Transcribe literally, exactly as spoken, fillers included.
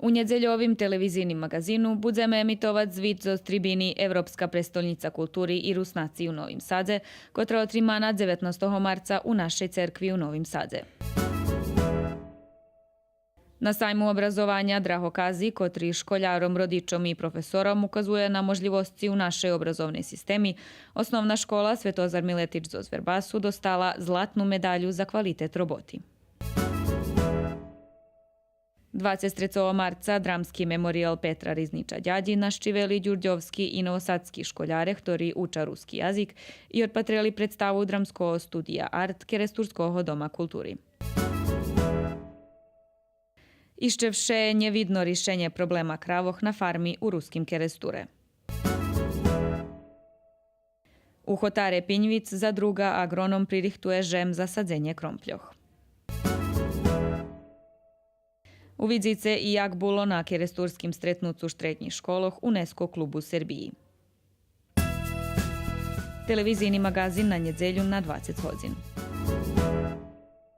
У нєдзельовим телевизийним маґазину будземе емитовац звит зоз трибини Европска престолнїца култури и Руснаци у Новим Садзе, котра отримана дзеветнастого марца у нашей церкви у Новим Садзе. На сайму образованя Драго Кази, котри школяром, родичом и професором указує на можлївосци у нашей образовней системи, Основна школа „Светозар Милетич” зоз Вербасу достала златну медалю за квалитет роботи. Двацец трецого марца Драмски мемориял „Петра Ризнича Дядї” нащивели дюрдьовски и новосадски школяре, хтори уча руски язик и одпатрели представу Драмского студия „Арт” Керестурского дома култури. Ище вше нє видно ришенє проблема кравох на фарми у Руским Керестуре. У хотаре Пиньвиц задруґа „Аґроном” пририхтує жем за садзенє кромпльох. Увидзице и як було на керестурским стретнуцу штреднїх школох УНЕСКО клубу Сербиї. Телевизийни маґазин на нєдзелю на двацец годзин.